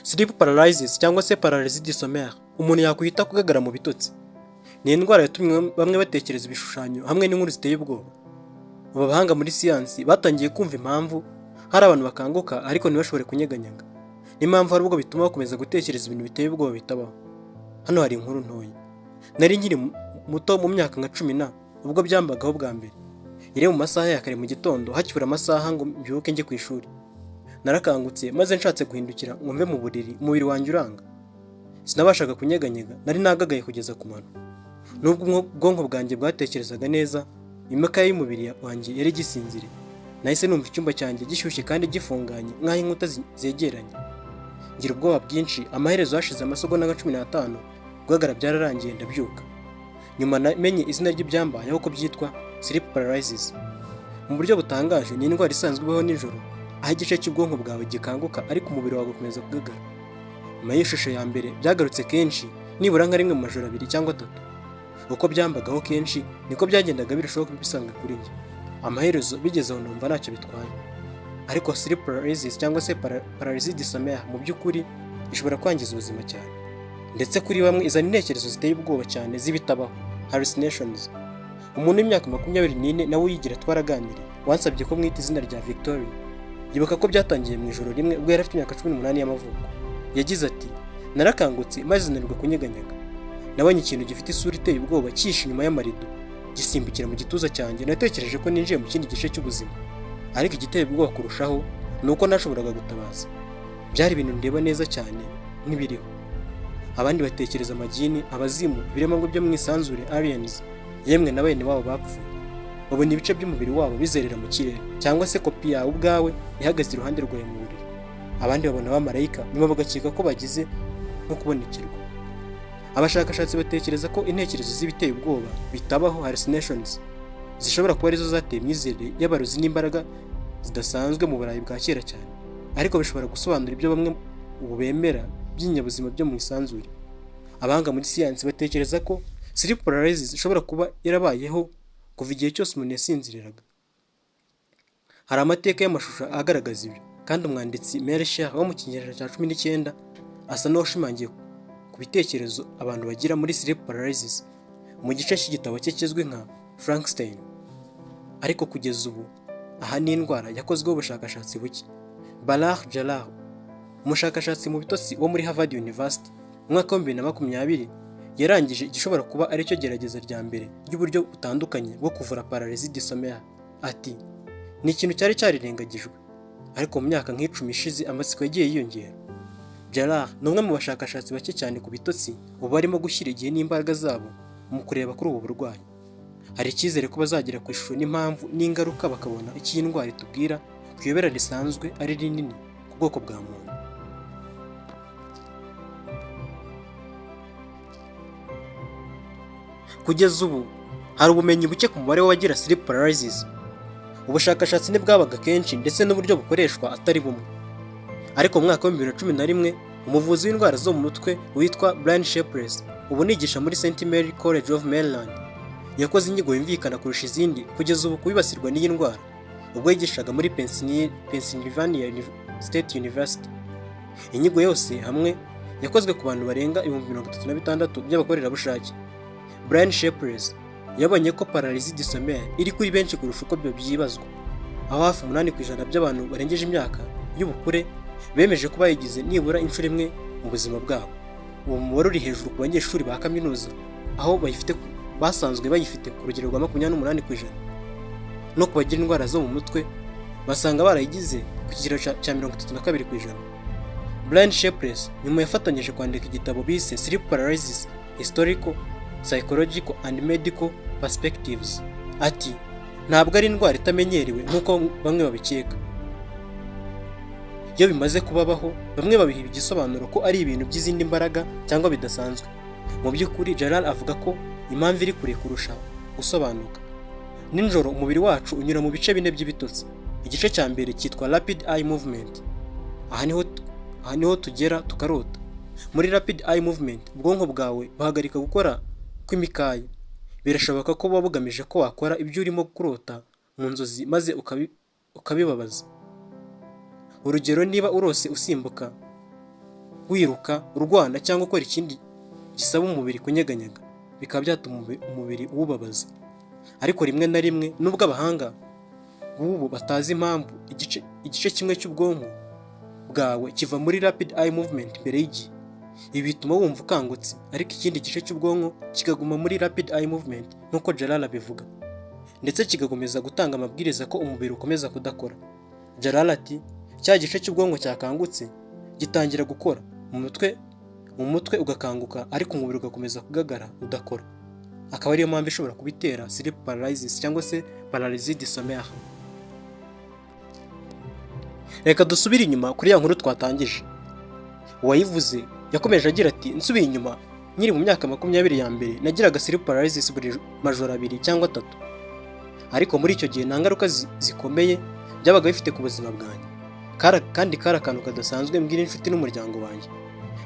Sleep paralysis cyangwa se paralysie du sommeil, umuntu yakwita kugagara mu bitotsi, ni indwara yatumye bamwe batekereza ibishushanyo hamwe n'inkuru ziteye ubwoba. Ubu abahanga muri siyansi batangiye kumva impamvu hari abantu bakanguka ariko ntibashobore kunyeganyega, n'impamvu hari ubwo bituma bakomeza gutekereza ibintu biteye ubwoba bitabaho. Hano hari inkuru ntoya. Nari nkiri muto, mu myaka nka 10 na, ubwo byambagaho bwa mbere. Yari mu masaha ya kare mu gitondo, hakibura amasaha ngo mbyuke njye ku ishuri. Narakangutse maze nshatse guhindukira ngo mve mu buriri, umubiri wanjye uranga. Sinabashaga kunyeganyega, nari nagagaye kugeza ku mano. Nubwo ubwonko bwanjye bwatekerezaga neza, imikaya y'umubiri wanjye yari igisinziriye. Nahise numva icyumba cyanjye gishyushye kandi gifunganye nk'aho inkuta zegeranye. Ngira ubwoba bwinshi. Amaherezo, hashize amasegonda nka 15, guhagarara byararangiye, ndabyuka. Nyuma namenye izina ry'ibyambayeho, ko byitwa sleep paralysis. Mu buryo butangaje, ni indwara isanzwe ibaho nijoro, aho igice cy'ubwonko bwawe gikanguka ariko umubiri wawe ugakomeza kugagara. Nyuma y'ishusho ya mbere, byagarutse kenshi, nibura nka rimwe mu majoro 2 cyangwa 3. Uko byambagaho kenshi, niko byagendaga birushaho kuba ibisanzwe kuri njye. Amaherezo bigeze aho numva ntacyo bitwaye. Ariko sleep paralysis cyangwa se paralysie du sommeil mu by'ukuri ishobora kwangiza ubuzima cyane. Ndetse kuri bamwe izana intekerezo ziteye ubwoba cyane z'ibitabaho, hallucinations. Umuntu w'imyaka 24 nawe uyigira twaraganiriye, wansabye ko mwita izina rya Victoria, yibuka ko byatangiye mu ijoro rimwe ubwo yari afite imyaka 18 y'amavuko. Yagize ati: "Narakangutse maze nanirwa kunyeganyega. Nabonye ikintu gifite isura iteye ubwoba cyihishe inyuma y'amarido, gisimbukira mu gituza cyanjye. Natekereje ko ninjiye mu kindi gice cy'ubuzima, ariko igiteye ubwoba kurushaho ni uko nashoboraga gutabaza. Byari ibintu ndeba neza cyane nk'ibiriho." Abandi batekereza amagini, abazimu, ibiremwa byo mu isanzure, aliens, yemwe na bene wabo bapfuye. Babona ibice by'umubiri wabo bizerera mu kirere, cyangwa se kopi yawe ubwawe ihagaze iruhande rwawe mu buriri. Abandi babona abamarayika, nyuma bagakeka ko bagize nko kubonekerwa. Abashakashatsi batekereza ko intekerezo z'ibiteye ubwoba bitabaho, hallucinations, zishobora kuba arizo zateye imyizerere y'abarozi n'imbaraga zidasanzwe mu Burayi bwa kera cyane, ariko bishobora gusobanura ibyo bamwe ubu bemera by'ibinyabuzima byo mu isanzure. Abahanga muri siyansi batekereza ko sleep paralysis ishobora kuba yarabayeho kuva igihe cyose umuntu yasinziriraga. Hari amateka y'amashusho agaragaza ibyo, kandi umwanditsi Mary Shelley wo mu kinyejana cya 19 asa n'uwashimangiye ku bitekerezo abantu bagira muri sleep paralysis mu gice cy'igitabo cye kizwi nka Frankenstein. Ariko kugeza ubu aha ni indwara yakozweho ubushakashatsi buke. Barak Jalal, umushakashatsi mu bitotsi wo muri Harvard University, mu mwaka wa 2020 yarangije igishobora kuba aricyo gerageza rya mbere ry'uburyo butandukanye bwo kuvura paralysie du sommeil. Ati: "Ni ikintu cyari cyarirengagijwe, ariko mu myaka nk'10 ishize amatsiko yagiye yiyongera." Jalal ni umwe mu bashakashatsi bake cyane ku bitotsi ubu barimo gushyira igihe n'imbaraga zabo mu kureba kuri ubu burwayi. Hari icyizere ko bazagera ku ishusho n'impamvu n'ingaruka, bakabona icyo iyi ndwara itubwira ku iyobera risanzwe ari rinini ku bwoko bwa muntu. Kugeza ubu hari ubumenyi buke ku mubare w'abagira sleep paralysis. Ubushakashatsi ntibwabaga kenshi, ndetse n'uburyo bukoreshwa atari bumwe. Ariko mu mwaka wa 2011, umuvuzi w'indwara zo mu mutwe witwa Brian Sharpless, ubu unigisha muri St Mary College of Maryland, yakoze inyigo yumvikana kurusha izindi kugeza ubu kubibasirwa n'iyi ndwara, ubwo yigishaga muri Pennsylvania State University. Inyigo yose hamwe yakozwe ku bantu barenga 36,000 by'abakorerabushake. Brian Sharpless yabonye ko paralysie du sommeil iri kuri benshi kurusha uko byibazwa, aho hafi 8% by'abantu barengeje imyaka y'ubukure bemeje ko bayigize nibura inshuro imwe mu buzima bwabo. Uwo mubare uri hejuru ku banyeshuri ba kaminuza, aho bayifite basanzwe bayifite ku rugero rwa 28%, no ku bagira indwara zo mu mutwe basanga barayigize ku kigero cya 32%. Brian Sharpless nyuma yafatanyije kwandika igitabo bise Sleep Paralysis: Historical, Psychological and Medical Perspectives. Ati: "Ntabwo ari indwara itamenyerewe nk'uko bamwe babikeka. Iyo bimaze kubabaho, bamwe babiha igisobanuro ko ari ibintu by'izindi mbaraga cyangwa bidasanzwe." Mu by'ukuri, Jalal avuga ko impamvu iri kure kurusha gusobanuka. Nijoro umubiri wacu unyura mu bice bine by'ibitotsi. Igice cya mbere cyitwa rapid eye movement. Aha niho tugera tukarota. Muri rapid eye movement, ubwonko bwawe buhagarika gukora kw'imikaya. Birashoboka ko buba bugamije ko wakora ibyo urimo kurota mu nzozi maze ukabibabaza. Urugero, niba urose usimbuka Wiruka, urwana cyangwa ukora ikindi gisaba umubiri kunyeganyega, bikaba byatuma umubiri uwubabaza. Ariko rimwe na rimwe, nubwo abahanga b'ubu batazi impamvu, igice kimwe cy'ubwonko bwawe kiva muri rapid eye movement mbere y'igihe. Ibi bituma wumva ukangutse, ariko ikindi gice cy'ubwonko kikaguma muri rapid eye movement, nk'uko Jalal abivuga, ndetse kigakomeza gutanga amabwiriza ko umubiri ukomeza kudakora. Jalal ati: "Cya gice cy'ubwonko cyakangutse gitangira gukora, mu mutwe ugakanguka, ariko umubiri ugakomeza kugagara udakora." Akaba ariyo mpamvu ishobora kuba itera sleep paralysis cyangwa se paralysie du sommeil. Reka dusubire inyuma kuri ya nkuru twatangije. Uwayivuze yakomeje agira ati: "Nsubiye inyuma nkiri mu myaka 20 ya mbere, nagiraga sleep paralysis buri majoro 2 cyangwa 3, ariko muri icyo gihe nta ngaruka zikomeye byabaga bifite ku buzima bwanjye, kandi kari akantu kadasanzwe mbwira inshuti n'umuryango wanjye.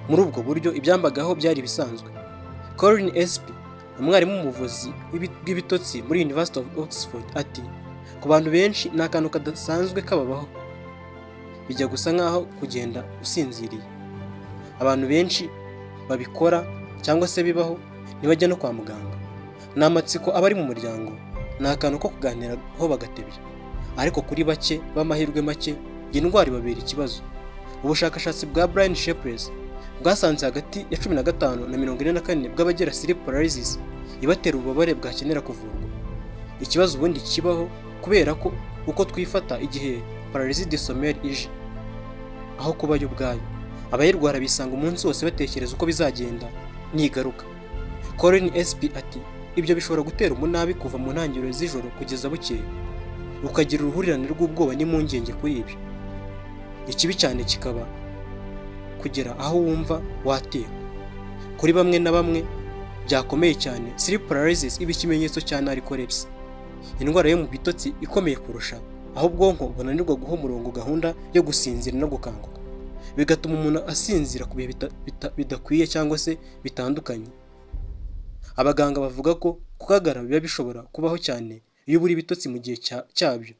Muri ubwo buryo ibyambagaho byari ibisanzwe." Colin Espie, umwarimu mu buvuzi bw'ibitotsi muri University of Oxford, ati: "Ku bantu benshi ni akantu kadasanzwe kababaho, bijya gusa nk'aho kugenda usinziriye. Abantu benshi babikora cyangwa se bibaho ntibajya no kwa muganga. Ni amatsiko aba ari mu muryango, ni akantu ko kuganiraho bagatebya. Ariko kuri bake b'amahirwe make, iyi ndwara ibabera ikibazo." Ubushakashatsi bwa Brian Sharpless bwasanze hagati ya 15 na 44 bw'abagira sleep paralysis ibatera ububabare bwakenera kuvurwa. Ikibazo ubundi kibaho kubera ko uko twifata igihe paralysie du sommeil ije, aho kuba yo ubwayo. Abayirwara bisanga umunsi wose batekereza uko bizagenda nigaruka. Colin Espie ati: "Ibyo bishobora gutera umunabi kuva mu ntangiriro z'ijoro kugeza bukeye, ukagira uruhurirane rw'ubwoba n'impungenge kuri ibyo. Ikibi cyane kikaba kugera aho wumva watewe. Kuri bamwe na bamwe byakomeye cyane, sleep paralysis iba ikimenyetso cya narcolepsy, indwara yo mu bitotsi ikomeye kurusha, aho ubwonko bunanirwa guha umurongo gahunda yo gusinzira no gukanguka, bigatuma umuntu asinzira ku bihe bidakwiye cyangwa se bitandukanye." Abaganga bavuga ko kugagara biba bishobora kubaho cyane iyo ubura ibitotsi mu gihe cyabyo,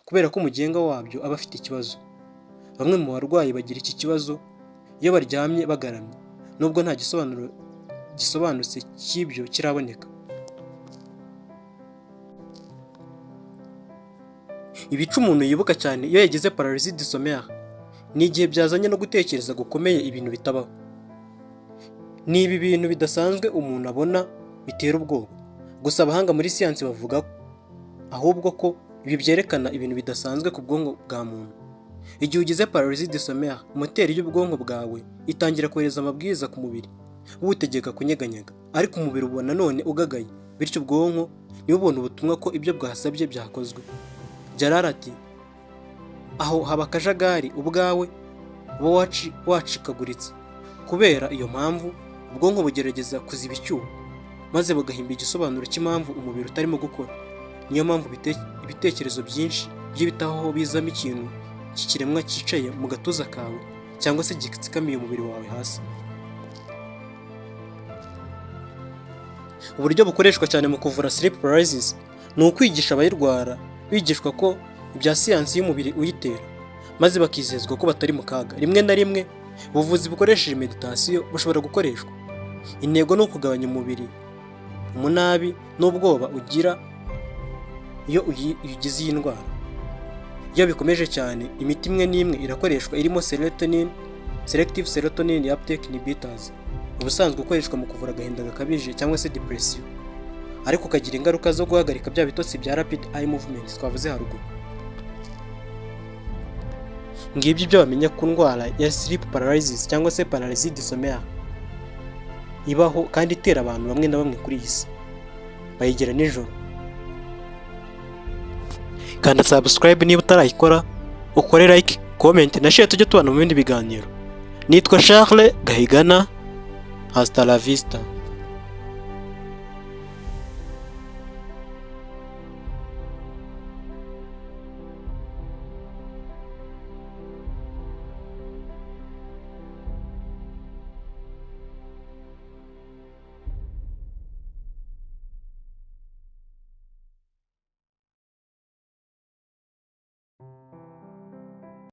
kubera ko umugenga wabyo aba afite ikibazo. Bamwe mu barwayi bagira iki kibazo iyo baryamye bagaramye, nubwo nta gisobanuro gisobanutse cy'ibyo kiraboneka. Ibice umuntu yibuka cyane iyo yagize paralysie du sommeil ni igihe byazanye no gutekereza gukomeye ibintu bitabaho. Ni ibi bintu bidasanzwe umuntu abona bitera ubwoba. Gusa abahanga muri siyansi bavuga ahubwo ko ibi byerekana ibintu bidasanzwe ku bwonko bwa muntu. Igihe ugize paralysie du sommeil, moteri y'ubwonko bwawe itangira kohereza amabwiriza ku mubiri buwutegeka kunyeganyega, ariko umubiri ubona nanone ugagaye, bityo ubwonko ntibubone ubutumwa ko ibyo bwasabye byakozwe. Jalal ati: "Aho haba akajagari, ubwawe uba wacikaguritse. Kubera iyo mpamvu, ubwonko bugerageza kuziba icyuho, maze bugahimba igisobanuro cy'impamvu umubiri utarimo gukora. Niyo mpamvu ibitekerezo byinshi by'ibitaho bizamo ikintu cy'ikiremwa cyicaye mu gatuza kawe cyangwa se gitsikamiye umubiri wawe hasi." Uburyo bukoreshwa cyane mu kuvura sleep paralysis ni ukwigisha abayirwara, bigishwa ko ibya siyansi y'umubiri uyitera, maze bakizezwa ko batari mu kaga. Rimwe na rimwe ubuvuzi bukoresheje meditasiyo bushobora gukoreshwa. Intego ni ukugabanya umubiri umunabi n'ubwoba ugira iyo ugize iyi ndwara. Iyo bikomeje cyane, imiti imwe n'imwe irakoreshwa, irimo serotonin, selective serotonin uptake inhibitors, ubusanzwe ukoreshwa mu kuvura agahinda gakabije cyangwa se depression, ariko ukagira ingaruka zo guhagarika bya bitotsi bya rapid eye movement twavuze haruguru. Ngibyo ibyo bamenya ku ndwara ya sleep paralysis cyangwa se paralysie du sommeil, ibaho kandi itera abantu bamwe na bamwe kuri iyi si bayigira nijoro. Kanda subscribe niba utarayikora, ukore like, comment na share, tujye tubana mu bindi biganiro. Nitwa Charles Gahigana. Hasta la vista.